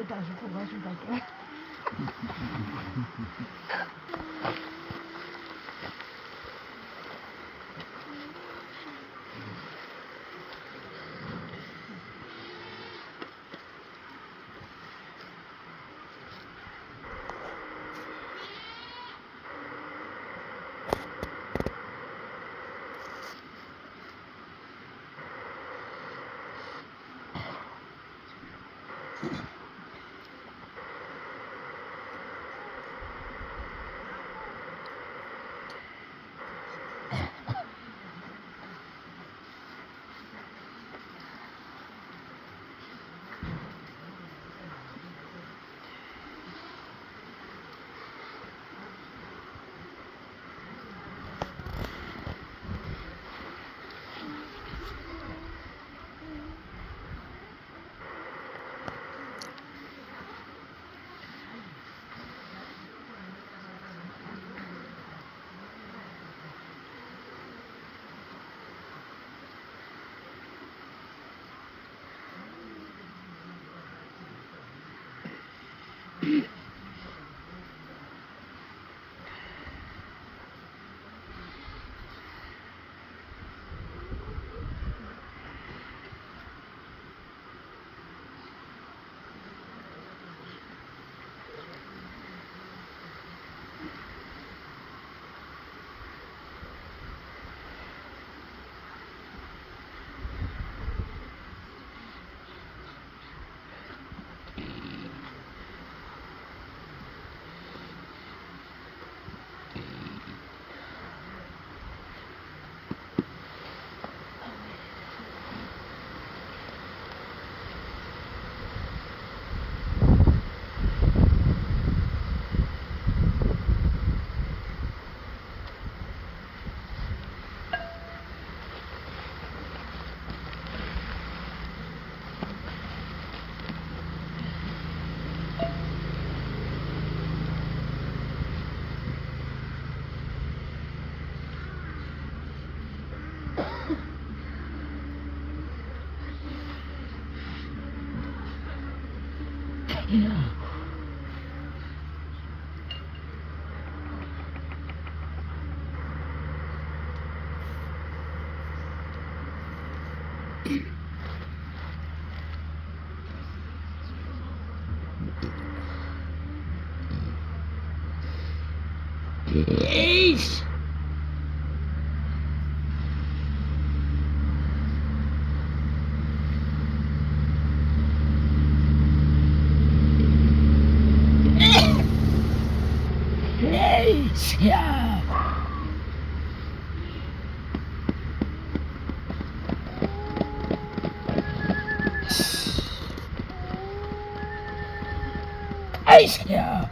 Kuti hazvikurwa zvibhakera. Eish! Eish! Yeah. Eish! Yeah.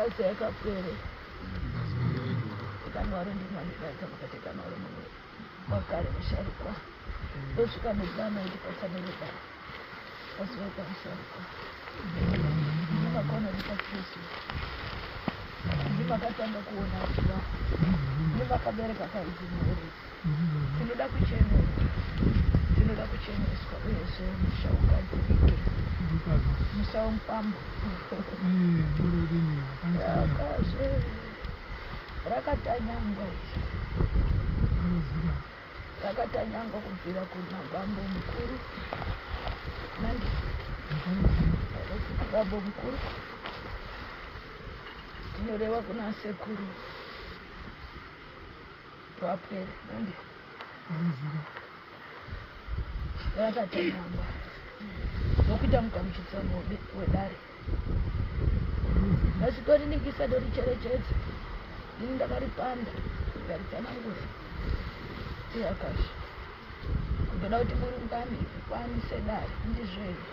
Kazi yakapwere ikanwaro ndinwanidaidza mukati kanwaro mumwe wakare musharukwa ndosvika mugama itipatsanurira Pasweka musharukwa ndimakona ndipakristu ndimakatanga kuona zuva ndimakabereka kaidzi mhuri tinoda kuchenerwa tinoda kucheneswa uyezve musha ugadzirike musha wemukwambo rakazve rakatanyangwa iri Rakatanyangwa kubvira kuna bambo mukuru nandi bambo mukuru tinoreva kuna sekuru vapwere nandi. Rakatanyangwa nokuita mugamuchidzanwa wedare. Asi toriningisa toricherechedza. Ini ndakaripanda ndikaritsanangura. Iyakazve. Ndoda kuti murungame mukwanise dare ndizvo here?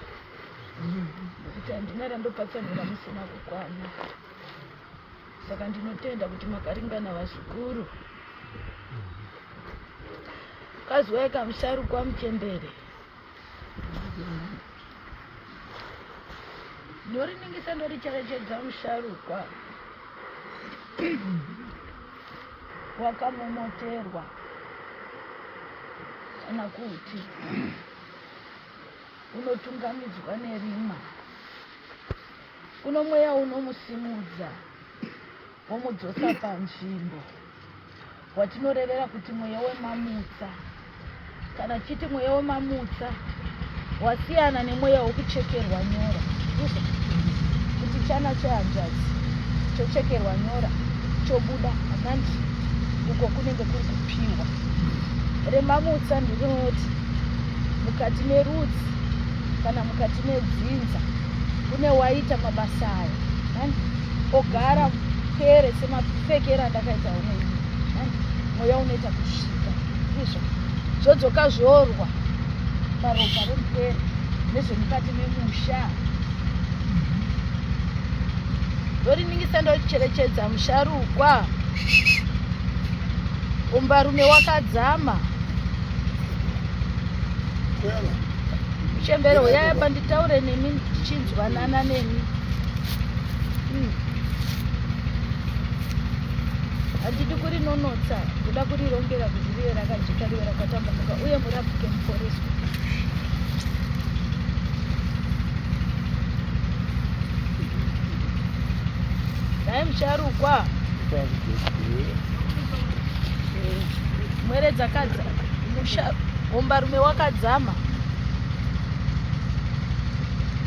Nekuti handina randopatsanura musina kukwana. Saka ndinotenda kuti makaringana vazukuru. Kazwai kamusharukwa muchembere. Ndoriningisa ndoricherechedza musharukwa. Wakamomoterwa kana kuti unotungamidzwa nerima. Kuno mweya unomusimudza womudzosa panzvimbo watinorevera kuti mweya wemamutsa. Kana chiti mweya wemamutsa wasiyana nemweya wekuchekerwa nyora, ndizvo kuti chana chehanzvadzi chochekerwa nyora chobuda hanandi uko kunenge kuri kupiwa. Remamutsa ndinoti mukati merudzi kana mukati medzinza kune waita mabasa aya handi ogara pere semapfekero andakaita homwe ini handi mweya unoita kusvika izvo zvodzoka zvorwa paropa remupere nezvemukati memusha ndoriningisa ndocherechedza musharukwa umbarume wakadzama Chembere huyai apa nditaure nemi ndichinzwanana nemi. Handidi kurinonotsa, ndoda kurirongera kuti rive rakajeka rive rakatambanuka uye murapike muporeswe. Dai musharukwa. Mwere dzakadza musha hombarume wakadzama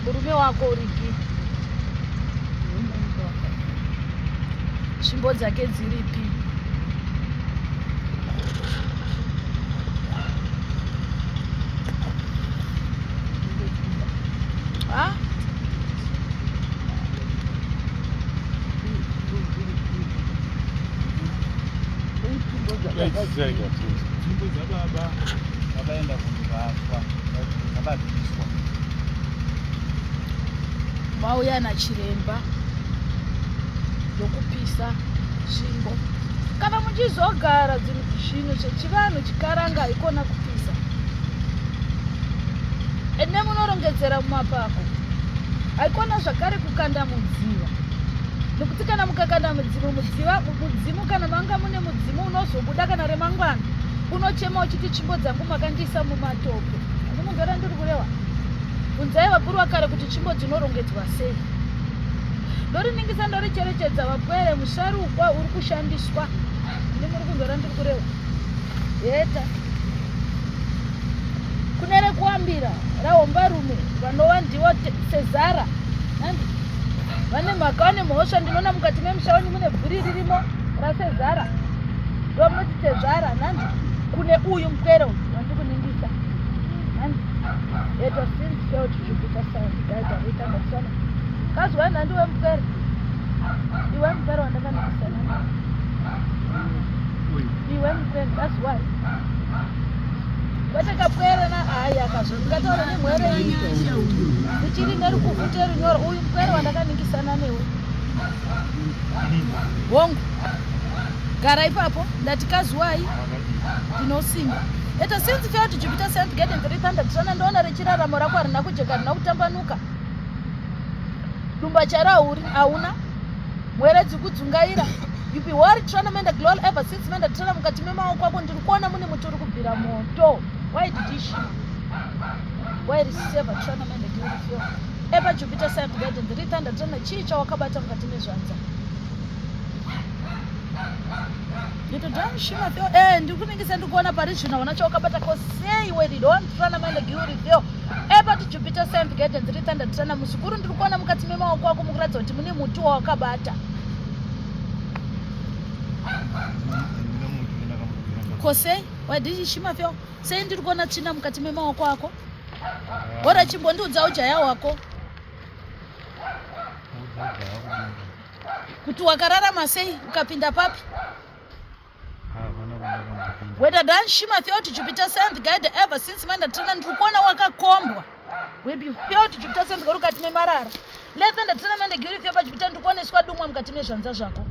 murume wako uripi tsvimbo dzake dziripi ha Nzvimbo dzababa vakaenda kundoraswa dzakabviswa. Vauya nachiremba ndokupisa tsvimbo. Kana muchizogara zvinhu zvechivanhu chikaranga haikona kupisa. Ende munorongedzera mumapako. Haikona zvakare kukanda mudziva. Nekuti kana mukakanda mudzimu mudziva mudzimu kana manga mune mudzimu unozobuda kana remangwana unochema uchiti tsvimbo dzangu makandiisa mumatope andimunzora ndiri kureva bvunzai vakuru vakare kuti tsvimbo dzinorongedzwa sei ndoriningisa ndoricherechedza vapwere musharukwa uri kushandiswa ndi muri kunzora ndiri kureva heta kune rekuambira rahombarume vanova ndivo sezara vane mhaka vane mhosva ndinoona mukati memusha wenyu mune bvuri ririmo rasezara ndomunoti tezvara nandi kune uyu mupwere uyu wandikuningisa nandi eto since felt jupiter sound guide arita ndakusana kazi wani nandi wemupwere iwe mupwere wandakaningisa nandi iwe mupwere that's why kwete kapwere na hayi akazvo ndikataura nemwere iyi ndichiri nerukuvhute runyoro uyu mupwere wandakaningisana newe hongu gara ipapo ndati kazuwai ndinosimba eta since felt jupiter sent getting 300 tsvana ndoona rechiraramo rako harina kujeka harina kutambanuka dumba charo hauna mwere dzikudzungaira you be worried trying to mend glory ever since menda trying mukati memaoko ako ndiri kuona mune muti uri kubvira moto why did you shima why receive trying to mend glory feel ever jupiter sent garden 300 trying chii chawakabata mukati mezvanza nditodanshima feel eh ndikuningisa ndikuona pari zvino hauna chawakabata ko sei where you don't trying to mend glory feel Epa to Jupiter Saint Gardens 300 muzukuru ndiri kuona mukati memaoko ako mukuratidza kuti mune muti wawakabata. Ko sei? Why did you shima feel? Sei ndiri kuona tsvina mukati memaoko ako? Ora chimbondiudza ujaya hwako kuti wakararama sei ukapinda papi. Whether done shima felt Jupiter sent guide ever since manda tana ndiri kuona wakakombwa. We be felt Jupiter sent guide mukati memarara. Let thunder tana mende giri felt Jupiter ndiri kuoneswa dumwa mukati mezvanza zvako.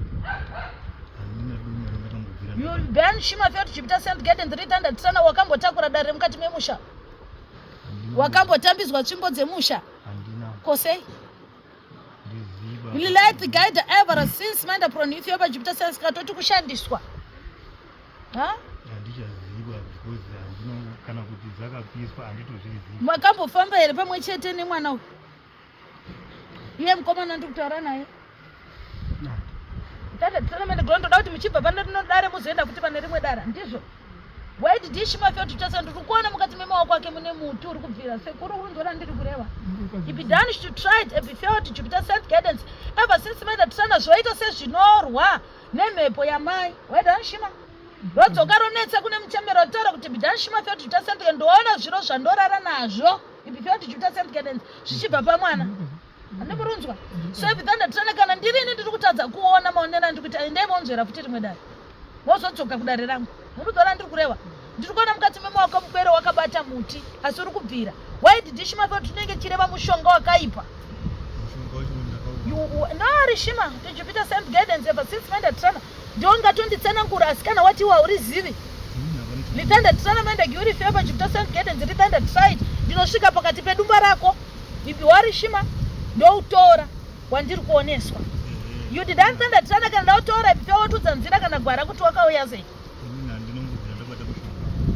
You ben shima felt Jupiter sent guide and three thunder tana wakambotakura dare mukati memusha. Wakambotambidzwa tsvimbo dzemusha. Kosei? Lilith guide ever since manda pronithio pa Jupiter sense katoti kushandiswa. Ha? Handichaziva because handina kana kuti dzakapiswa handitozvizivi. Makambofamba here pamwe chete nemwana uyu? Iye mukomana ndiri kutaura naye. Tata tournament ground ndoda kuti muchibva pane rino dare muzoenda futi pane rimwe dara ndizvo. White dish mafia kuti tasa ndiri kuona mukati memaoko ake mune muti uri kubvira sekuru uri kunzwa ndiri kureva. If done to try it if failed Jupiter self guidance ever since made tsana zvoita sezvinorwa nemhepo yamai. Why done shima? Rodzoka ronetsa kune muchembero taura kuti bidhan shima failed Jupiter self guidance ndoona zviro zvandorara nazvo. If failed Jupiter self guidance zvichibva pamwana. Andimurunzwa. So if done tsana kana ndiri ini ndiri kutadza kuona maonero andiri kuita endai monzvera futi rimwe dare. Mozodzoka kudare rangu. Murudzwa randiri kureva. Ndiri kuona mukati memaoko mukwere wakabata muti asi uri kubvira. Why did Shima thought tinenge chireva mushonga wakaipa? No, Rishima, did Jupiter send guidance ever since menda trana? Ndiwo ungatonditsanangura asi kana wati iwe haurizivi. Litanda trana menda giuri favor Jupiter send guidance litanda tried. Ndinosvika pakati pedumba rako. Ipi warishima ndoutora wandiri kuoneswa. You did understand trana kana ndautora ipi wotudza nzira kana gwara kuti wakauya sei.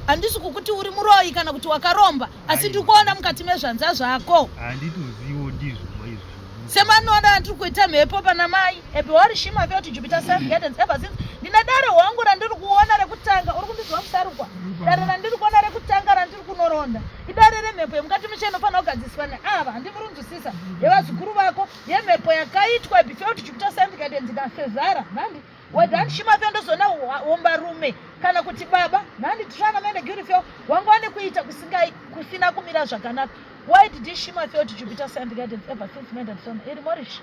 Handisi kukuti uri muroyi kana kuti wakaromba asi ndiri kuona mukati mezvanza zvako. Handitozivo ndizvo izvo. Semanoona andiri kuita mhepo pana mai epi warishima felt Jupiter self guidance ever since ndine dare hwangu randiri kuona rekutanga uri kundizwa musarukwa dare randiri kuona rekutanga randiri kunoronda idare remhepo yemukati misha inofanira kugadziswa neava handimurunzwisisa yevazukuru vako yemhepo yakaitwa epi felt Jupiter self guidance nasezara nandi Wadanshima fyo ndozona hombarume kana kuti baba nhandi trana mende giri fyo wanga wane kuita kusingai kusina kumira zvakanaka. Why did he shima fyo to Jupiter sand gardens ever since mende sona iri morish.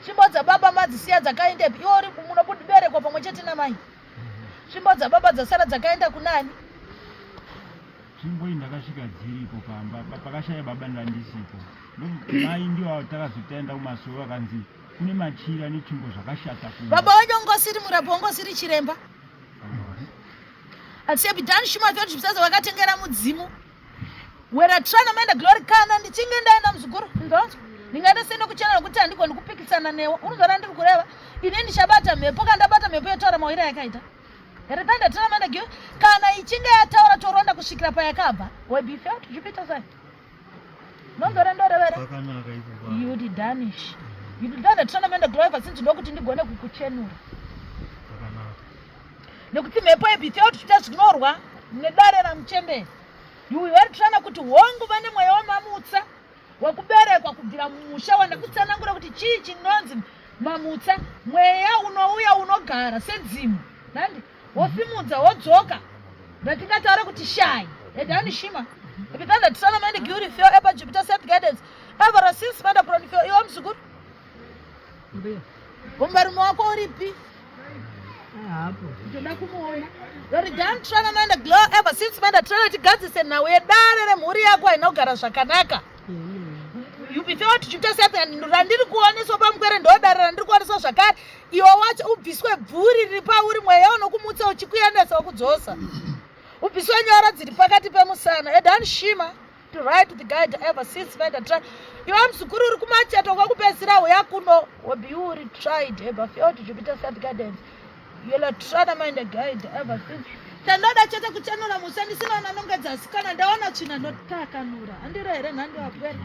Tsvimbo dzababa madzisiya dzakaendepi iwe uri munoberekwa pamwe chete namai. Tsvimbo dzababa dzasara dzakaenda kunani? Tsvimbo iyi ndakasvika dziripo pamba pakashaya baba ndandisipo. Mai ndiwo takazotaenda kumasowe vakanzi kune machira netsvimbo zvakashata kumba. Baba wenyu ungosiri murapi ungosiri chiremba. Asi Abidhan Shuma Fellowship Saza vakatengera mudzimu. Wera Trana Menda Glory kana ndichinge ndaenda muzukuru ndonzwa ndingaita sei nokuchena nokuti handigoni kupikisana newe unozvara ndiri kureva ini ndichabata mhepo kana ndabata mhepo yotaura mawira yakaita here tanda Trana Menda Glory kana ichinge yataura toronda kusvikira payakabva webifelt Jupiter sai Nondora ndorevera. Pakanaka ipo. You did danish. You did done trying to glory since ndokuti ndigone kukuchenura. Pakanaka. Nekuti mhepo yebhiti yoti tuta zvinorwa nedare ramuchembere. You were trying kuti hongu vane mweya wamamutsa wekuberekwa kubvira mumusha wandakutsanangura kuti chii chinonzi mamutsa mweya unouya unogara sedzimu. Nandi? Wosimudza wodzoka ndatingataura kuti shy edani shima ipitanda tisana mende giuri fio epa jupiter self guidance ever since menda proni fio iwe muzukuru gombarume wako uripi ndoda kumuona Loridan Trana Menda Glow ever since Menda Trana tigadzise nhau yedare remhuri yako haina kugara zvakanaka you be felt Jupiter self and randiri kuoneswa pamukwere ndodare randiri kuoneswa zvakare iwe wacho ubviswe bvuri riri pauri mweya unokumutsa uchikuendesa wokudzosa ubviswe nyora dziri pakati pemusana edan shima to write the guide ever since made try iwe muzukuru uri kumacheto kwekupedzisira uya kuno wobiuri tried ever failed jupiter self guidance yela trana mind guide ever since chandoda chete kuchenura musa ndisina nanongedza asi kana ndaona tsvina ndotakanura handiro here nhandi wapwere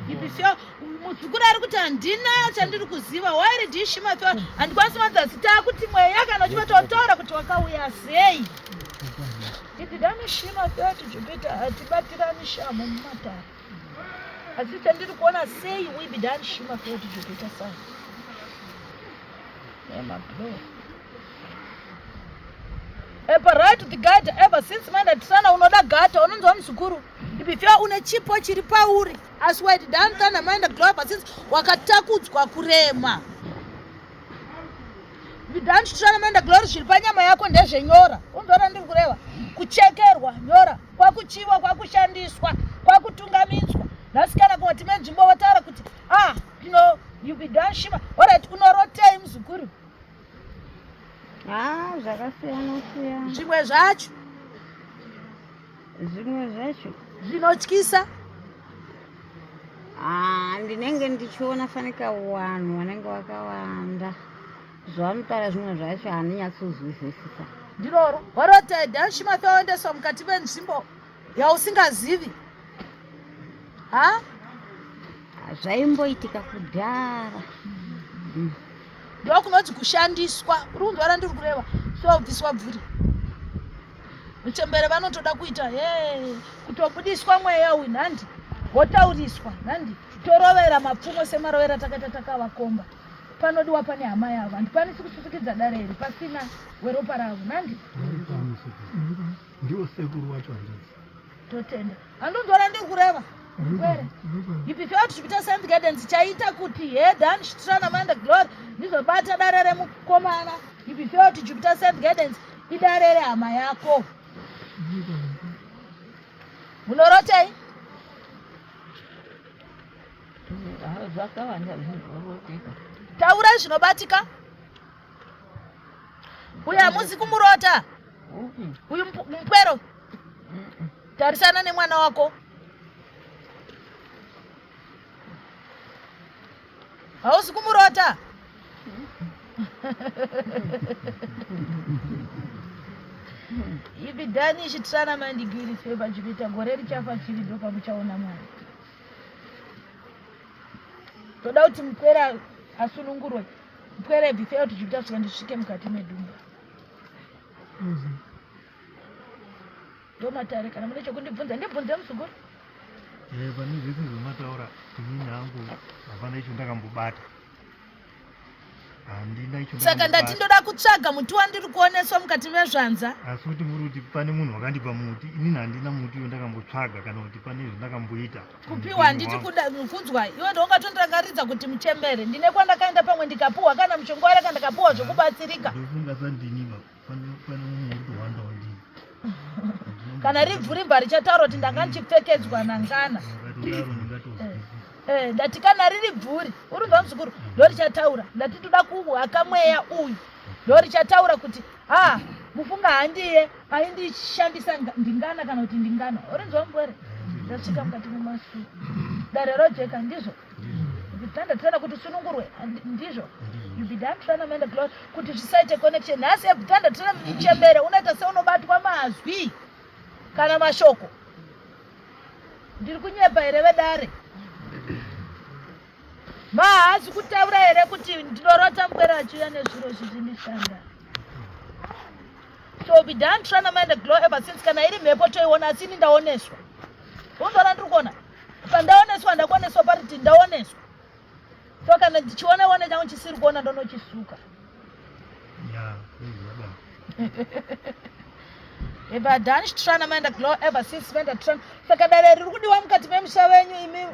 ibifyo muzukuru ari kuti handina chandiri kuziva wairi dhishima fyo handikwanisi madzasi taakuti mweya kana uchivatotaura kuti wakauya sei ididamishima fyo tijupita hatibatirani shamu mumatare asi chandiri kuona sei wibidanishima fyo tijupita sai nemablo. Epa right the guide ever since mind tisana unoda gata unonzwa muzukuru. Ibifia une chipo chiri pauri. Asi wait done kana mind glow ever since wakatakudzwa kurema. Vidhan chitrana mind glory zviri panyama yako ndezvenyora. Unzora ndiri kureva. Kuchekerwa nyora kwakuchiwa kwakushandiswa kwakutungamidzwa. Nhasi kana kumati menzvimbo votaura kuti ah you know you be done shima. Alright unorotei muzukuru. Ah, zvakasiyana siyana. Zvimwe zvacho. Zvimwe zvacho. Zvinotyisa. Ah, ndinenge ndichiona fanika vanhu vanenge vakawanda. Zvavanotaura zvimwe zvacho handinyatsozwisisisa. Ndiroro. Warota Danshima faendeswa mukati menzvimbo yausingazivi. Ha? Zvaimboitika kudhara. Mm. Ndokunonzi kushandiswa. Uri kunzwa randiri kureva? So bviswa bvuri. Muchembere vanotoda kuita he kutobudiswa mweya uyu nhandi wotauriswa nhandi torovera mapfumo semarovera takaita takavakomba panodiwa pane hama yavo handikwanisi kususukidza dare iri pasina weropa ravo nhandi ndiwo sekuru wacho hanzvadzi totenda handonzwa randiri kureva kwere ipife out zvikuita sand gardens chaita kuti hedan shitrana manda glory ndizobata dare remukomana ipife out jupiter sand gardens idare rehama yako munorotei Zvakawanda zvinoroteka. Taurai zvinobatika. Uyu hamuzi kumurota. Uyu mupwero. Tarisana nemwana wako. Hausi kumurota. Ipi Dani ichitrana mandigiri feva chikuita gore richafa chiri ndopamuchaona Mwari. Toda kuti mupwere asunungurwe. Mupwere before kuti Jupiter svika ndisvike mukati medumbu. Ndomatare kana mune chekundibvunza ndibvunze muzukuru. Eh, pane zvese zvamataura inini hangu hapana icho ndakambobata. Handina icho Saka ndati ndoda kutsvaga muti wandiri kuoneswa mukati mezvanza. Asi kuti muri kuti pane munhu wakandipa muti, inini handina muti uyo ndakambotsvaga kana kuti pane zvandakamboita. Kupiwa handiti kuda kunzwa iwe ndongatondirangaridza kuti muchembere ndine kwandakaenda pamwe ndikapuhwa kana mushonga kana ndikapuhwa zvekubatsirika. Ndofunga sandini ba pane pane munhu uri kuhwandawo ndini. Kana ribvurimba richataura kuti ndanga ndichipfekedzwa nangana. Ndingatodaro ndingatozwisisa. Eh, ndati kana riri bvuri uri mva muzukuru ndorichataura ndati toda kuhaka mweya uyu ndorichataura kuti ha mufunga handiye aindishandisa ndingana kana kuti ndingana urinzwa mubwere ndasvika mukati memasu dare rojeka ndizvo tanda kuti usunungurwe ndizvo you be done trying to mend the kuti zvisaite connection nhasi tanda tana muchembere unoita seunobatwa mazwi kana mashoko Ndiri kunyepa here vedare? Ma haasi kutaura here kuti ndinorota mupwere achiuya nezviro zvichindishanda? So be done trying to mind the glow ever since kana iri mhepo toiona asi ini ndaoneswa. Unzona ndiri kuona? Pandaoneswa ndakuoneswa pari kuti ndaoneswa. So kana ndichiona one changu chisiri kuona ndonochisuka. Yeah, ndozvadaro. If I done trying mind the glow ever since when the trying saka dare riri kudiwa mukati memusha venyu imi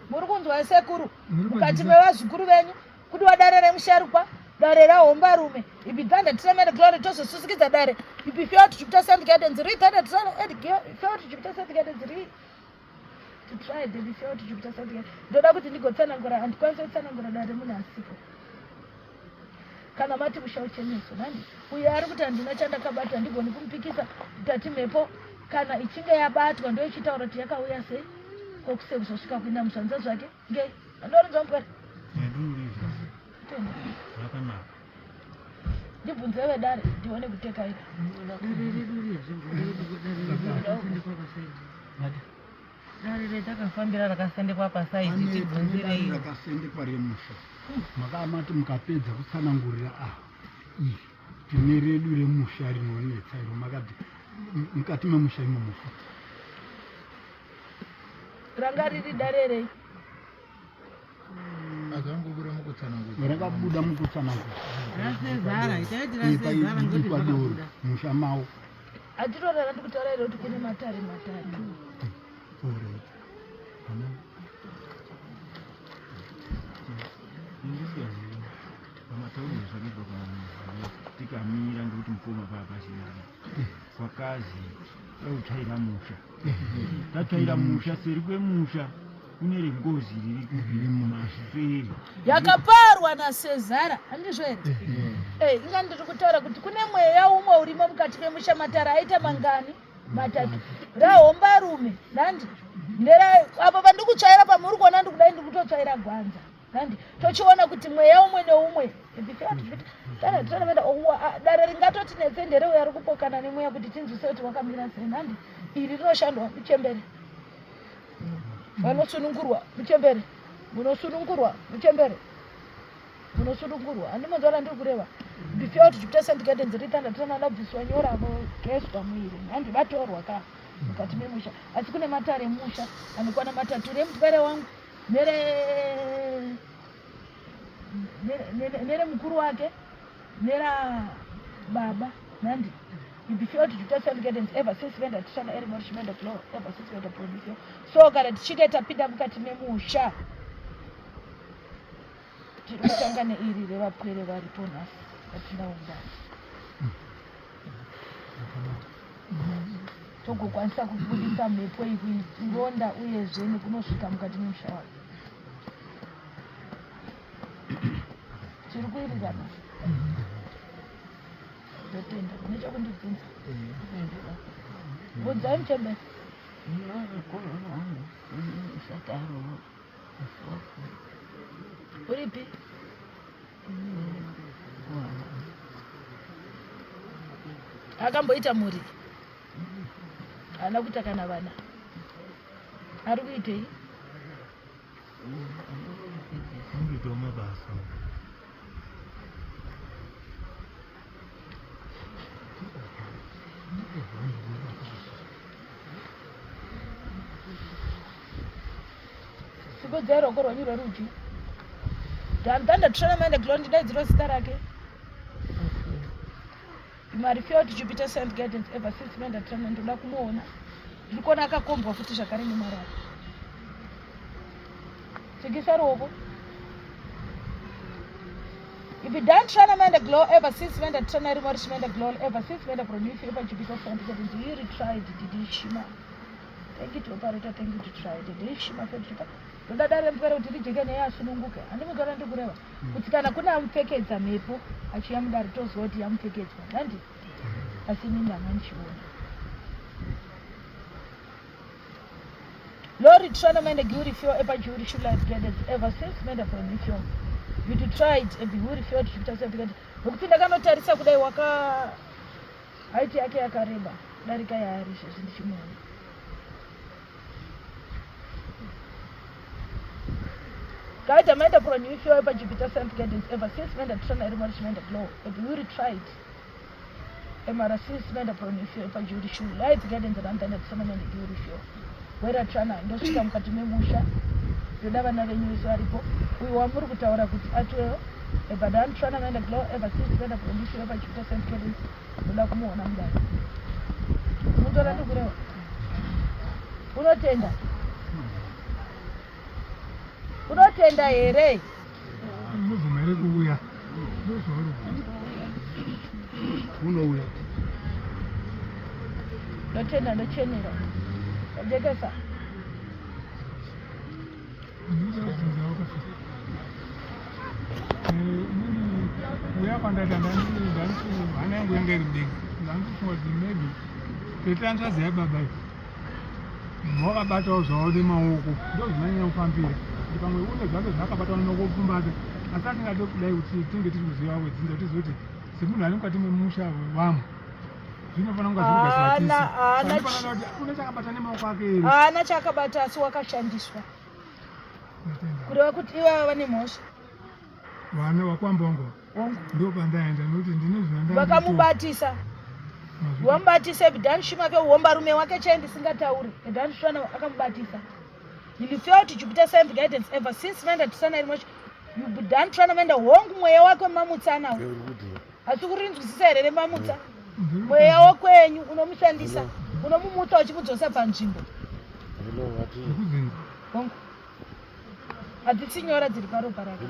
muri kunzwa sekuru mukati mevazukuru venyu kudiwa dare remusharukwa dare rahombarume ipi thunder trying the glory tozosusikidza dare ipi fiat jupiter sand gardens ri thunder trying fiat jupiter sand gardens ri to try the fiat jupiter sand gardens ndoda kuti ndigotsanangura handikwanise kutsanangura dare munhu asipo kana mati musha ucheneswe nandi uyo ari kuti handina chandakabata handigoni kumupikisa tati mhepo kana ichinge yabatwa ndo ichitaura kuti yakauya sei kokuse kuzosvika kuinda muzvanza zvake ngei andorinzwa mupwere ndibvunze vedare ndione kutekaira Dare retakafambira rakasendekwa pasaidi tibvunzirei. Rakasendekwa remusha. Makamati mukapedza kutsanangurira ah iri tine redu remusha rinonetsa iro makati mukati memusha imomo futi. Ranga riri dare rei? Mazangobuda mukutsanangura. Rakabuda mukutsanangura. Rasezara, itaiti rasezara ngoti Doro zvakabuda. musha mawo. Atirorera ndikutaura here kuti kune matare matatu. Alright. Ana Ndisiyazivi pamatauriro zvakaitwa pa tikamira ndikuti mukoma paapasina kwakazi tautsvaira musha tatsvaira musha seri kwemusha kune rengozi riri kumaseri Yakaparwa naSezara, handizvo here? Eh, inga ndiri kutaura kuti kune mweya umwe urimo mukati memusha matare aita mangani? Matatu. Rahombarume, nandi. Ndera apa pandiri kutsvaira pamuri kuona ndikudai ndiri kutotsvaira gwanza. Nandi tochiona kuti mweya umwe neumwe dare ringatoti netse ndere uyo ari kupokana nemweya kuti tinzwise kuti wakamira sei nandi iri rinoshandwa muchembere vanosunungurwa muchembere munosunungurwa muchembere munosunungurwa handimonzwa randiri kureva before kuti Jupiter St Gardens ritanda tisana bviswa nyora vogezwa muiri handi vatorwa ka mukati memusha asi kune matare emusha anokwana matatu remutwere wangu nere nere mukuru wake nera baba nandi before kuti Jupiter St Gardens ever since venda tishana eri morishmenda glow ever since venda producer so kana tichinge tapinda mukati memusha tiri kutanga neiri revapwere varipo nhasi vatinaungana togokwanisa kubudisa mhepo iyi kuironda uyezve nekunosvika mukati memusha wake tiri kuwirirana ndotenda mune chakundibvunza bvunzai muchembere uripi akamboita mhuri haana kuita kana vana ari kuitei Kuitawo mabasa. Sikudzai ruoko rwenyu rwerudyi. Dhanda Trana Mende Glory ndidaidzirwa zita rake. Mari Field Jupiter Saint Gardens ever since Mende Trana ndoda kumuona. Ndiri kuona akakombwa futi zvakare nemarara. Tsikisa ruoko. If you don't try to mend the glow ever since when the Trana Rimorish Mende Glow ever since when the Prometheus ever Jupiter Saint Gardens you retried did shima. Thank you to operator, thank you to try. Did shima for Jupiter. Ndoda dare mupere kuti rijeke neye asununguke. Handimugara ndikureva kuti kana kune amupfekedza mhepo achiya mudare toziva kuti yamupfekedzwa. Handi? Asi inini hanga ndichiona. Lori Trana mende giuri fio epa giuri shula gathered ever since mende from ifio. You to tried and giuri fio to Jupiter said nokuti ndakanotarisa kudai waka haiti yake yakareba kudarika yaari izvezvi ndichimuona. Guide Amanda for a new show ever Jupiter Saint Gardens ever since Menda Trana Rimor Shmenda Glow. But we tried. MRC Smenda for a new show ever Judy Shoe. Lights Gardens and Antana Summon and Judy Show. Where Trana ndosvika mukati memusha ndoda vana venyu vese varipo uyu wamuri kutaura kuti atwewo ebadan Trana Menda Glow ever since Menda for a new show ever Jupiter Saint Gardens ndoda kumuona mudare. Munotora ndikureva. Unotenda? Unotenda here? Unobvuma here kuuya? Unouya. Ndotenda ndochenera. Ndajekesa. Ndinoda kubvunzawo kasi. Inini kuuya kwandaita ndanditi hana yangu yanga iri mudenga. Ndandikufunga kuti maybe tete hanzvadzi yababa iyi wakabatawo zvavo nemaoko ndozvinanyanya kufambira kuti pamwe une zvake zvaakabatawo nemaoko kupfumbata asi asingade kudai kuti tinge tiri kuziva wedzinza kuti tizive kuti semunhu ari mukati memusha wevamwe zvinofanira kunga zviri Haana- haana kugadzira kuti une chakabata nemaoko ake here Haana chaakabata asi wakashandiswa. Ndatenda. Kureva kuti ivava vane mhosva. Vana vakwambongo Hongu. ndo pandaenda nokuti ndine zvandanga Vakamubatisa. Wamubatisa Ebidan Shima ke uombarume wake chai ndisingatauri. Ebidan Shima akamubatisa. You failed to Jupiter Science Guidance ever since Menda Tisana iri mochi. You've tournament hongu mweya wake mamutsa anawo. Asi kurinzwisisa here remamutsa? Mweya wekwenyu unomushandisa, unomumutsa uchimudzosa panzvimbo. Hongu. Hadzisi nyora dziri paropa rake.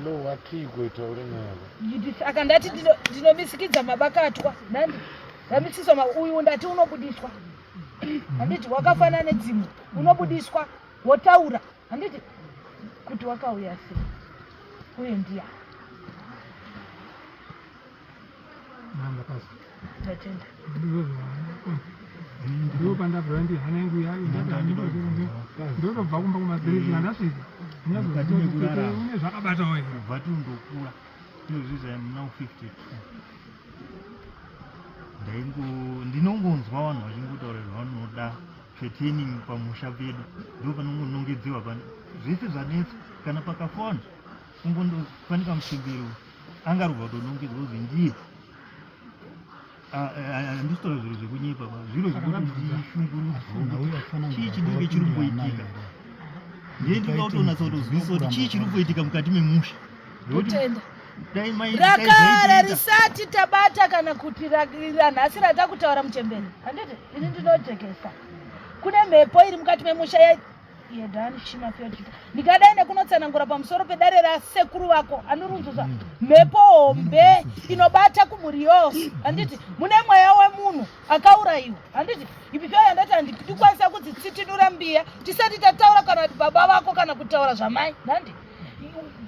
Akandati ndinomisikidza mabakatwa. Nandi ndamisiswa uyu ndati unobudiswa. Handiti wakafanana nedzimwe unobudiswa wotaura handiti kuti wakauya sei uye ndiya ndatenda ndipo pandabva ndi hana yangu yayo ndotobva kumba kumadziridzi kandasvika une zvakabatawo here kubva tundokura tinozviza muna 52 ndaingo ndinongonzwa vanhu vachingotaura zvavanoda pertaining pamusha pedu ndo panongonongedzewa pane zvese zvanetsa kana pakafona kungondofanika muchembero anga ari kubva kutonongedzwa kuzi ndiye handisi kutaura zviro zvekunyepa ba zviro zvekuti ndishungurudzwa chii chinenge chiri kumboitika ndiye ndinoda kutonatsa kutozwisisa kuti chii chiri kumboitika mukati memusha Totenda. Rakare risati tabata kana kuti ranhasi ratakutaura muchembere handiti ini ndinojekesa kune mhepo iri mukati memusha yedani shima fyotita ndikadai nekunotsanangura pamusoro pedare rasekuru vako anorunzuzva mm. mhepo hombe inobata kumhuri yose handiti mune mweya wemunhu akaurayiwa handiti ibifyo yandati handikwanisa kudzitsitinura mbiya tisati tataura kana kuti baba vako kana kutaura zvamai handiti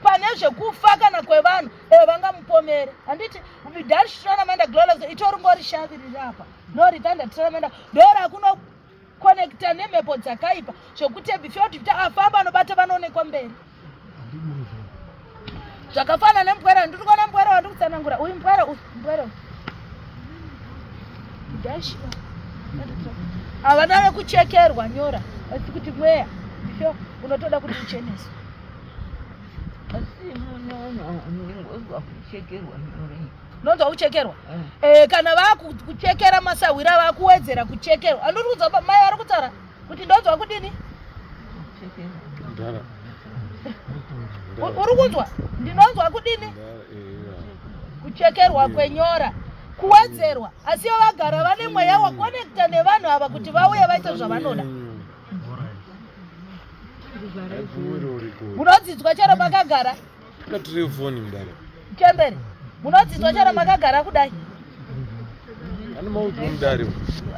pane zvekufa kana kwevanhu ewe vangamupomere handiti darshiranamanda glolos itoringori shavi riri apa noritanda tiranamanda ndorakuno connecta nemhepo dzakaipa zvekuti before kuti afamba anobata vanoonekwa mberi zvakafanana nemupwere ndiri kuona mupwere wandiri kutsanangura uyu mupwere uyu mupwere uyu havana vekuchekerwa nyora asi kuti mweya before unotoda kuti ucheneswe asi munoona ndingozwa kuchekerwa nyora unonzwa kuchekerwa eh. Eh, kana vakuchekera masahwira vakuwedzera kuchekerwa andiri kunzwa mai vari kutaura kuti ndonzwa kudini uri kunzwa ndinonzwa kudini kuchekerwa kwenyora kuwedzerwa asi vagara vane mweya wakonekta nevanhu ava kuti vauye vaite zvavanoda munodzidzwa chero makagara Katirefoni mudare. Chembere. Munodzidzwa chero makagara kudai. Ano maudzwa mudare.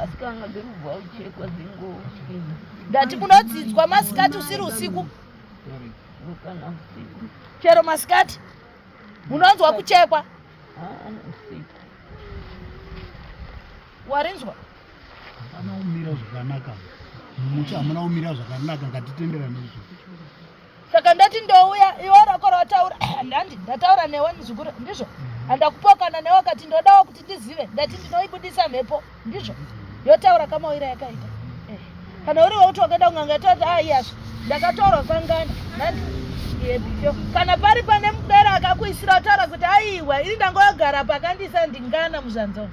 Asikanga dzirubva uchekwa dzingo. Ndati munodzidzwa masikati usiri usiku. Kana usiku. Chero masikati. Munonzwa kuchekwa. Ah, usiku. Warinzwa? Hapana kumira zvakanaka. Mumusha hamuna kumira zvakanaka ngatitenderane izvo. Saka ndati ndouya iwe rako rawataura ndandi ndataura newe muzukuru ndizvo handakupokana newe akati ndodawo kuti ndizive ndati ndinoibudisa mhepo ndizvo yotaura kamauyira yakaita eh. Kana uri wekuti wakaenda kun'anga yataura ah iyazvo ndakatorwa kwangana ndandi yebifyo kana pari pane mudera akakuisira wataura kuti aiwa ini ndangogara pakandiisa ndingana muzvanzo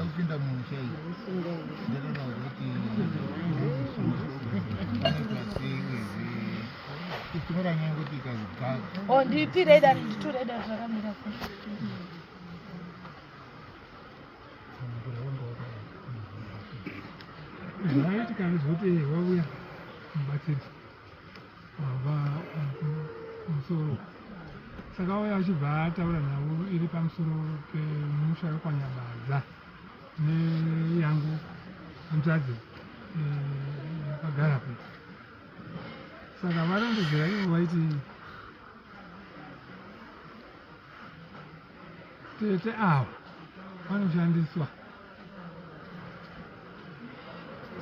Kupinda mumusha iyi ndatoda kuti kutumira nyaya kuti ikazigara Oh, ndipirei dare nditurei dare zvakamira sei. Zvaitika ndezvekuti wauya mubatsiri wabva kumusoro saka auya achibva ataura nhau iri pamusoro pemusha wekwanyabaza neyangu hanzvadzi yakagarapo saka varondedzera ivo vaiti tete ava vanoshandiswa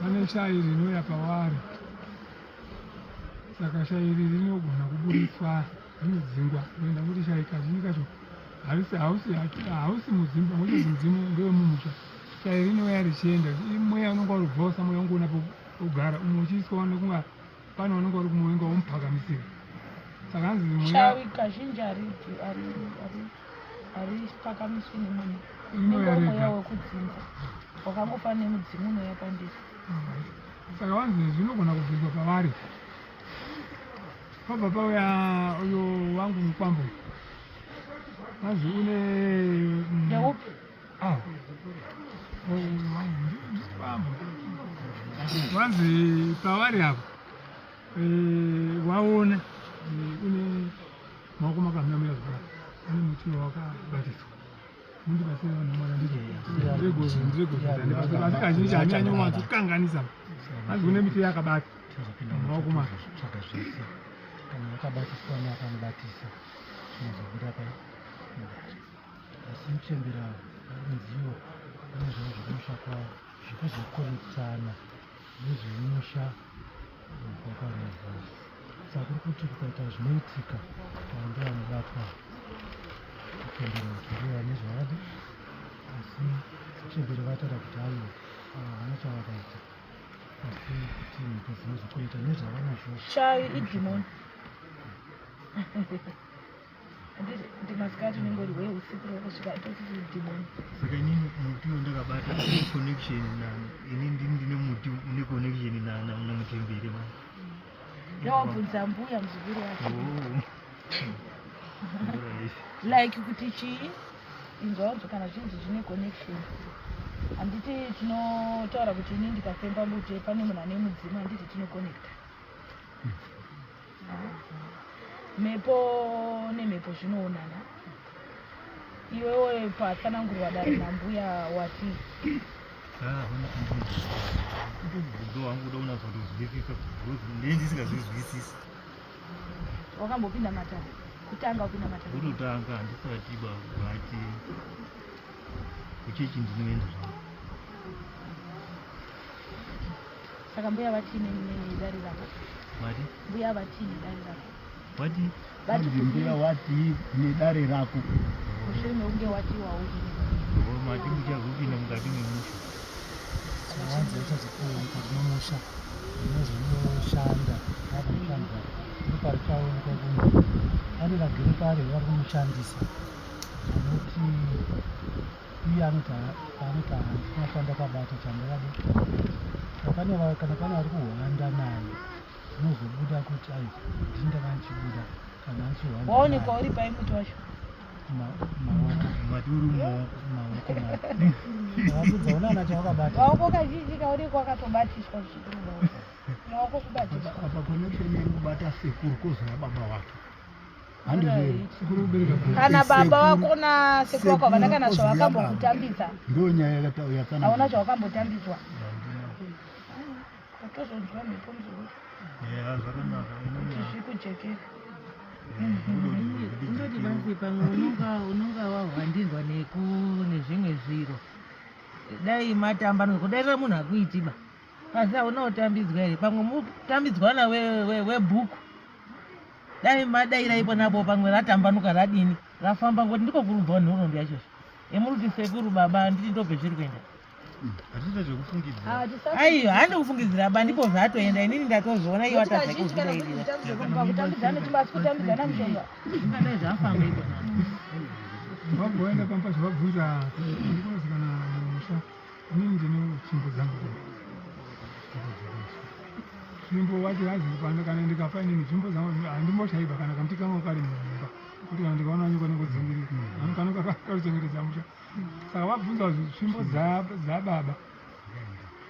vane shayi rinouya pavari. Saka shayi iri rinogona kuburitswa rinodzingwa kuenda kuti shayi kazhinji kacho harisi hausi hausi mudzimu pamwe chete mudzimu ndewemumusha. Shayi rinouya richienda mweya unonga uri bvosa mweya ungoona pogara umwe uchiiswa nekunga pane unonga uri kumuwenga womupakamisira. Saka hanzi mweya Shawi kazhinji haripakamiswi nemunhu. Unenge uri mweya wekudzinza wakangofanana nemudzimu unouya pandiri. Saka vanzi zvinogona kubviswa pavari. Pabva pauya uyo wangu mukwambo. Vanzi une Ndeupi? Ah. Mukwambo. Vanzi pavari apo eh, waona eh, une maoko makamira zvakanaka. Une muti wakabatiswa. Mundibatsire vanhu mwana ndiregozi asi kazhinji hanyanyi kukanganisa hanzi kune miti yakabata mumaoko make tsvaga zvese kana akabatiswa neakamubatisa zvinozobuda pa mudare asi muchembera varinziwo vane zvavo zvekumusha kwavo zvekuzokonekitana nezvemusha wakarevo saka kuri kuti kukaita zvinoitika vanhu vanobatwa kuchembera kuti ndivo vane zvavadi asi chembere vataura kuti aiwa ava havana chavakaita asi kuti mhiko dzinozokuita nezvavanazvo Shavi idhimoni. Ndi masikati unenge uri hwe usiku rwakusvika totiti dhimoni. Saka inini muti wandakabata une connection na ini ndini ndine muti une connection na na na mutembere manje. Ndawabvunza mbuya muzukuru wacho. Oh. Alright. Like kuti chii inzwa kana zvinzi zvine connection. Handiti tinotaura kuti ini ndikafemba bute pane munhu ane mudzimu handiti tinoconnecta. Mhepo nemhepo zvinoonana. Iwewe patsanangurwa dare nambuya wati Ah, hona kundibvunza wangu uda kunatsa kutozwisisa because ndini ndisingazvizwisisi. Wakambopinda matare? Kutanga kupinda matare? Kutotanga handisati but kuchechi ndinoenda zvangu. Saka mbuya vatini nedare rako? Vati? Mbuya vatini nedare rako? Vati? Vati mbuya wati nedare rako. Mushure mekunge wati wauri. Mati muchazopinda mukati memusha. Hanzi uchazopinda mukati memusha unozonoshanda vakushanda ndoparichaonekwa kunzi pane vagere pari vari kumushandisa anoti iye anoti paanoti handina chandakabata chandakadi pane kana pane vari kuhwanda naye zvinozobuda kuti ai ndini ndanga ndichibuda kana ndichihwanda waonekwa uri pai muti wacho maoko mati uri mumaoko maoko make wapedza una ana chawakabata maoko kazhinji kaonekwa akatobatiswa zvikuru maoko maoko kubatiswa apa connection iri kubata sekuru kozouya baba wake kana baba wako nasekuru wako havana kana zvavakambokutambidza ndo nyaya yakatsanangurwa hauna zvavakambotambidzwa tozonzwa mhepo muzukuru Yeah, zvakanaka kuti zvikujekere Kundoti basi pamwe unonga wahwandirwa neku nezvimwe zviro dai matamba kudairira munhu akuitiba asi hauna kutambidzwa here pamwe mutambidzwana webhuku dai madaira ipo napo pamwe ratambanuka radini rafamba ngoti ndiko kurubva nhoroondo yacho yemuri kuti sekuru baba handiti ndobve zviri kuenda Hatita zvekufungidzira. Aiwa handi kufungidzira ba ndipo zvatoenda inini ndatozviona iye watadza kuzvidairira. Kutambidzana chimba asi kutambidzana mishonga. Zvingadai zvafamba iko. Vamboenda pamba zvavabvunza ndikunozi kana mumusha inini ndine tsvimbo dzangu tsvimbo wacho hanzi kana kana ndikafa inini tsvimbo dzangu handimboshaiba kana kamuti kangu kari mumba kuti kana ndikaona nyoka ndingodzingirira kanoka karichengetedza musha saka vabvunza kuti tsvimbo dzababa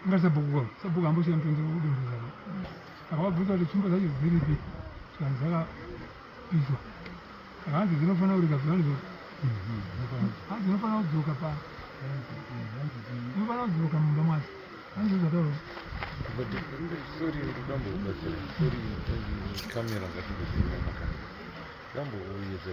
inga sabhuku kwavo sabhuku amboshiya mutonzi udonhedza saka vabvunza kuti tsvimbo dzacho dziripi zvikanzi dzakapiswa saka hanzi dzinofanira kurega zvanzi hanzi dzinofanira kudzoka pa dzinofanira kudzoka mumba mwadzo hanzi zvataura But sorry, ndambokubatsira. Sorry, kamera ngatimbodzima makanga. Ndambouyedza.